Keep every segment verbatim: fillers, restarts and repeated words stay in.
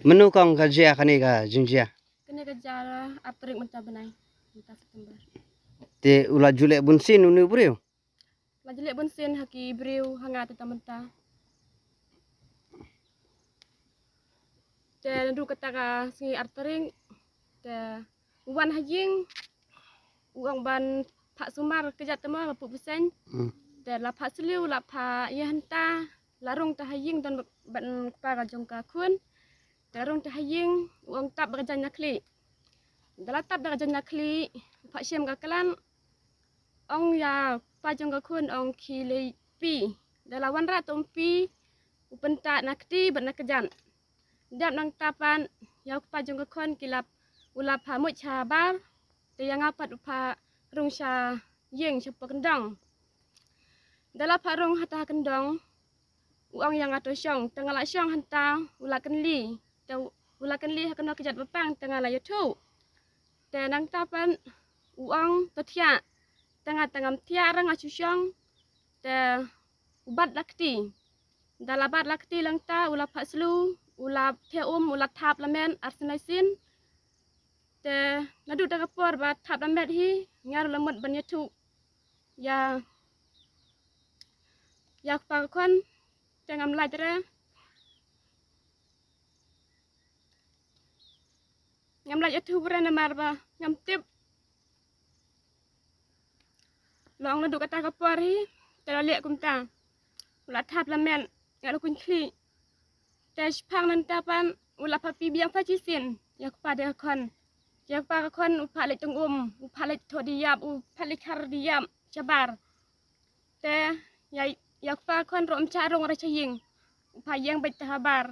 Mano kong ka jia kane ka jingjia? Kane ka jia ar tarik mynta bnai, mynta September. Te u la ju leh bunsien une u briew? La ju leh bunsien ha ki briew ha nga te ta mynta. Te naduh kata ka sngi ar tarik te u wan ha ïing, u ong ban phah sumar kjat te mo ba puh bseiñ. Hmm. Te la phah sliew, la phah ïa hynta, la rung ta ha ïing don bad kpa ka jong ka khun. Te la rung ta ha ïing, u ong tap ba ka jaiñ na khlieh. Da la tap da ka jaiñ na khlieh, phah shem ka klan, ong ïa kpa jong ka khun, ong khie leit pie. Da la wanrah ta um pie, u pyntah na kti bad na kjat. Dep nangta pat ïa u kpa jong ka khun ki la, u la phah muid shabar, te ïa nga pat u phah rung sha ïing shapoh kyndong. Da la phah rung hata ha kyndong, u ong ïa nga to shong, te nga la shong hynta, u la kynli, te u la kynli ha kano ka jait ba pang, te nga la ïathuh. Te nangta pat u ong to thiah, te nga te ngam thiah re, nga shu shong, te u bat la kti. Da la bat la kti lang ta, u la phah sliew, u la thiah um, u la thap la met ar sien lai sien. Te naduh ta ka por ba thap la met hi, nga ruh la mut ban ïathuh ïa, ïa kpa ka khun, te ngam lait re. Ngam lait ïathuh re namar ba ngam tip. Long naduh kata ka por hi, te la leh kumta. U la thap la met, nga la kuñ khlieh. Te shaphang nangta pat, u la phah pie biang sa shisien ïa kpa de ka khun. Ïa kpa ka khun, u phah leit tong um, u phah leit thoh diap, u phah leit khar diap shabar. Te ïa, ïa kpa ka khun ruh ym shah rung re sha ïing, u phah ïeng beit ta habar.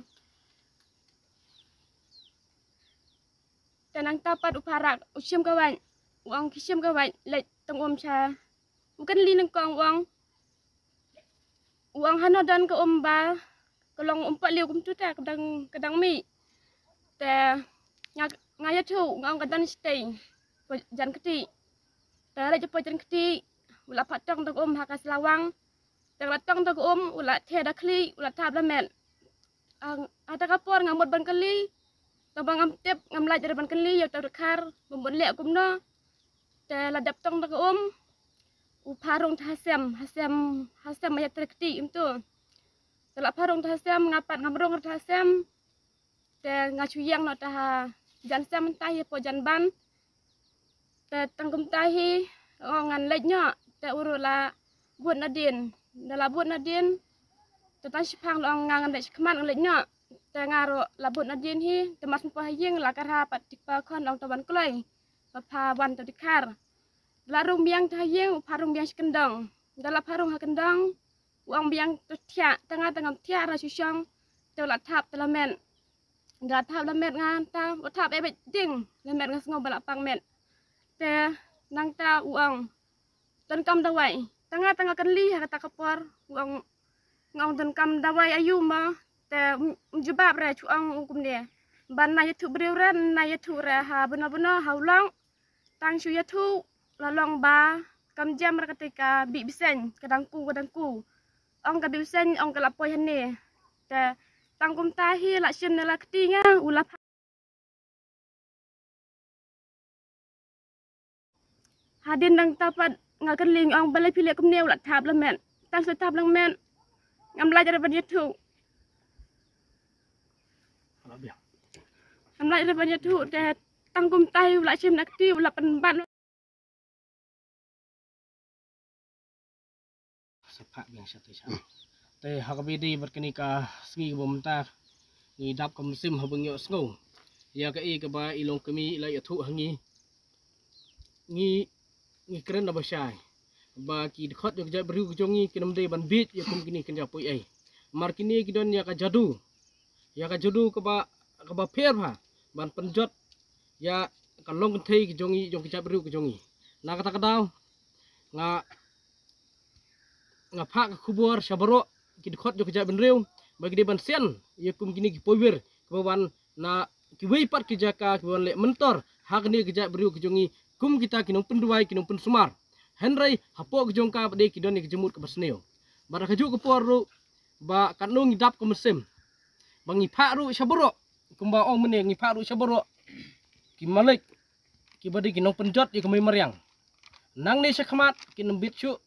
Te nangta pat u phah rah, u shim ka wait, u ong khie shim ka wait, leit tong um sha. U kynli nyngkong u ong, u ong hano don ka um ba ka long um pohliew kumtu te ka dang, ka dang mih. Te nga, nga ïathuh, nga ong ka don shatei, jan kti. Te leit shapoh jan kti, u la phah tong ta ka um ha ka slawang. Te la tong ta ka um, u la thiah da khlieh, u la thap la met. Ang, hata ka por nga mut ban kylli, tang ba ngam tip, ngam lait re ban kylli ïa uta u dkhar ba mut leh kumno. Te la dep tong ta ka um, u phah rung ta ha sem, ha sem, ha sem ma ïa trei kti kumtu. Te la phah rung ta ha sem, nga pat ngam rung re ta ha sem. Te nga shu ïeng noh ta ha jan sem mynta hi hapoh jan ban. Te tang kumta hi, ong ngan leit noh, te u ruh la bud nadien. Da la bud nadien, te tang shiphang la ong nga ngan leit shakhmat ngan leit noh. Te nga ruh la bud nadien hi, te mar shen poi ha ïing la kyrha pat ïa kpa ka khun ong to wan kloi. Ba phah wan to dkhar. La rung biang ta ha ïing, u phah rung biang sha kyndong. Da la phah rung ha kyndong, u ong biang to thiah, te nga te ngam thiah re, shu shong, te u la thap ta la met. Da la thap la met nga ta, u thap eh beit ding, la met nga sngew ba la pang met. Te nangta u ong, donkam dawai. Te nga te nga kylli ha kata ka por, u ong, nga ong donkam dawai aïu ma, te um, um jubab re, shu ong u kumne. Ba na ïathuh briew re, na ïathuh re ha bno bno, ha u long. Tang shu ïathuh, la long ba kam jem re kata ka bih bseiñ, ka dang ku, ka dang ku. Ong ka bih bseiñ, ong ka la poi hangne. Te tang kumta hi la shim ne la kti nga, u la pha-, hadien nangta pat nga kylli nga ong balei phi leh kumne, u la thap la met. Tang shu thap la met, ngam lait re ban ïathuh. Ngam lait re ban ïathuh, te tang kumta hi u la shim na kti, u la pynbat. Sa phah biang sha te sha. Te ha kaba ïadei bad kane ka sngi kaba mynta, ngi dap ka mynsiem haba ngi ïohsngew ïa kaei kaba i long kmie i la ïathuh ha ngi. Ngi, ngi kren da ba shai ba ki dkhot jong ka jaitbynriew ka jong ngi kin ym dei ban bieit ïa kum kine kin ïa poi ei. Mar kine ki don ïa ka jadu, ïa ka jadu kaba, kaba pher bha ban pynjot ïa ka long kynthei ka jong ngi, jong ka jaitbynriew ka jong ngi. Na kata ka daw nga, nga phah ka khubor sha baroh ki dkhot jong ka jaitbynriew ba ki dei ban sian ïa kum kine ki poiwir kiba wan na kiwei pat ki jaka, kiba wan leh mentor ha kane ka jaitbynriew ka jong ngi, kum kita ki nongpynduwai, ki nongpynsumar. Hynrei hapoh ka jong ka ba dei ki don ïa ka jingmut kaba sniew. Bad ha kajuh ka por ruh ba katno ngi dap ka mynsiem ba ngi phah ruh sha baroh Kumba ong mynne ngi phah ruh sha baroh ki malik kiba dei ki nongpynjot ïa ka mei mariang. Nangne shakhmat kin ym bit shuh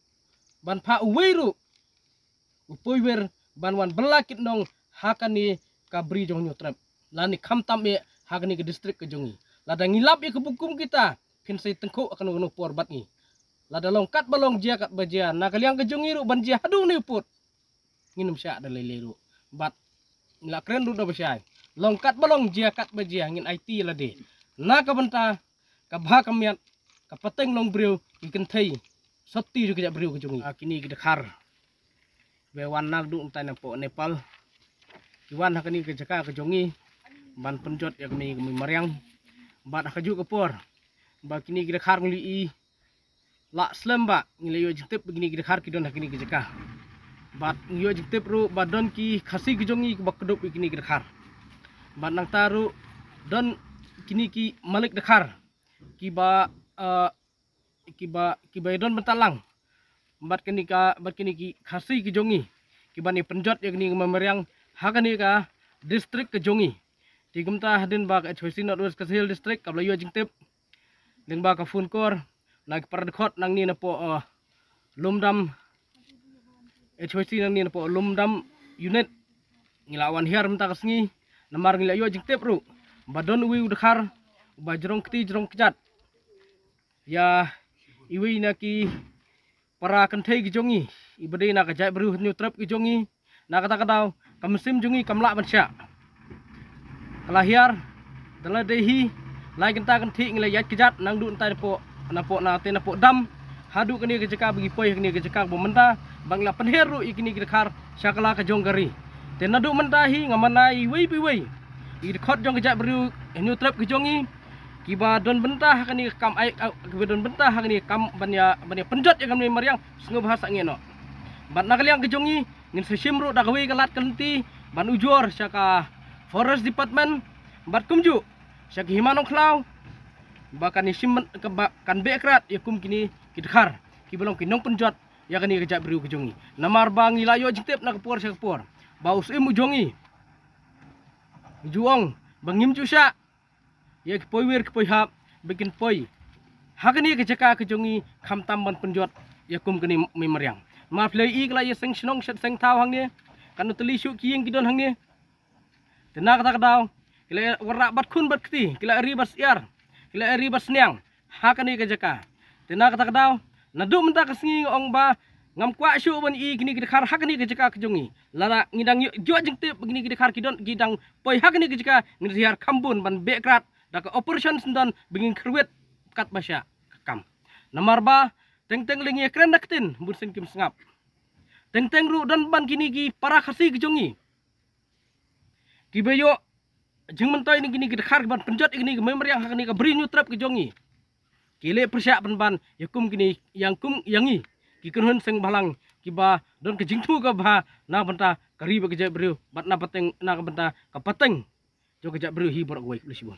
ban phah uwei ruh u poiwer ban wan bylla kit nong ha kane ka bri jong Hynñiewtrep lane khamtam eh ha kane ka district ka jong ngi. Lada ngi lap ïa ka bukum kita phin sa tyngkhuh ha kano kano por bad ngi. Lada long katba long jia katba jia na ka liang ka jong ngi ruh ban jia haduh ne u pud. Ngin ym shah da lei lei ruh bad ngi la kren ruh da ba shai. Long katba long jia katba jia ngin aiti lade na ka bynta ka bha ka miat ka pateng long briew ki kynthei sopti jong ka jaitbynriew ka jong ngi. Ah, kine ki dkhar ba wan naduh mynta napoh Nepal ki wan ha kane ka jaka ka jong ngi ban pynjot ïa kane ka mei mariang. Bad ha kajuh ka por ba kine ki dkhar ngi la ïohi lah slem ba ngi la ïoh jingtip ba kine ki dkhar ki don ha kine ki jaka. Bad ngi ïoh jingtip ruh ba don ki Khasi ki jong ngi kiba kdup ïa kine ki dkhar. Bad nangta ruh don kine ki malik dkhar kiba, eh, kiba, kiba ïa don bynta lang bad kine ka, bad kine ki Khasi ki jong ngi kiban ïa pynjot ïa kane ka mei mariang ha kane ka district ka jong ngi. Te kumta hadien ba ka H Y C North West Khasi Hills District kaba la ïoh jingtip lyngba ka phone call na ki para dkhot nangne napoh, eh, Lumdam, H Y C nangne napoh Lumdam unit. Ngi la wan hiar mynta ka sngi namar ngi la ïoh jingtip ruh ba don uwei u dkhar uba jrong kti jrong kjat ïa iwei na ki para kynthei ki jong ngi iba dei na ka jaitbynriew Hynñiewtrep ki jong ngi. Na kata ka daw ka mynsiem jong ngi kam lah ban shah. Ka la hiar da la dei hi lai kynta kynthih ngi la ïaid kjat naduh mynta napoh, napoh na te napoh dam haduh kane ka jaka ba ngi poi ha kane ka jaka ba mynta ba ngi la pynher ruh ïa kine ki dkhar sha kylla ka jong ka ri. Te naduh mynta hi nga mane iwei pa iwei ïa ki dkhot jong ka jaitbynriew Hynñiewtrep ki jong ngi kiba don bynta ha kane ka kam ai, kiba don bynta ha kane ka kam ban ïa, ban ïa pynjot ïa ka mei mariang sngewbha sa ngeit noh. Bad na ka liang ka jong ngi ngin sa shim ruh da kawei ka lad ka lynti ban ujor sha ka Forest Department bad kumjuh sha ka Hima Nongkhlaw ba kan ïa shim ka ba kan beh krad ïa kum kine ki dkhar kiba long ki nongpynjot ïa kane ka jaitbynriew ka jong ngi. Namar ba ngi la ïoh jingtip na ka por sha ka por ba u Syiem u jong ngi u ju ong ba ngim ju shah ïa ki poiwer ki poihap ba kin poi ha kane ka jaka ka jong ngi khamtam ban pynjot ïa kum kane mei mariang. Namar phi la ïohi ka la ïa seng shnong shet seng thaw hangne. Katno tylli shuh ki ïing ki don hangne. Te na kata ka daw ki la ïa wanrah bad khun bad kti, ki la ïa ri bad syiar, ki la ïa ri bad sniang ha kane ka jaka. Te na kata ka daw naduh mynta ka sngi nga ong ba ngam kwah shuh ban ïohi kine ki dkhar ha kane ka jaka ka jong ngi. Lada ngi dang ïoh, ïoh jingtip ba kine ki dkhar ki don ki dang poi ha kane ka jaka ngin sa hiar kham bun ban beh krad da ka operation syndon ba ngin kyrwit katba shah ka kam. Namar ba teng teng lei ngi ïa kren da ka ktien bun sien kim sngap. Teng teng ruh don ban kine ki para Khasi ki jong ngi kiba ïoh jingmyntoi na kine ki dkhar ban pynjot ïa kane ka mei mariang ha kane ka bri Hynñiewtrep ka jong ngi. Ki leh pyrshah pynban ïa kum kine, ïa kum ïa ngi ki kynhun seng bhalang kiba don ka jingthmu kaba bha na ka bynta ka ri bad ka jaitbynriew bad na pateng, na ka bynta ka pateng jong ka jaitbynriew hi baroh kawei. Khublei shibun.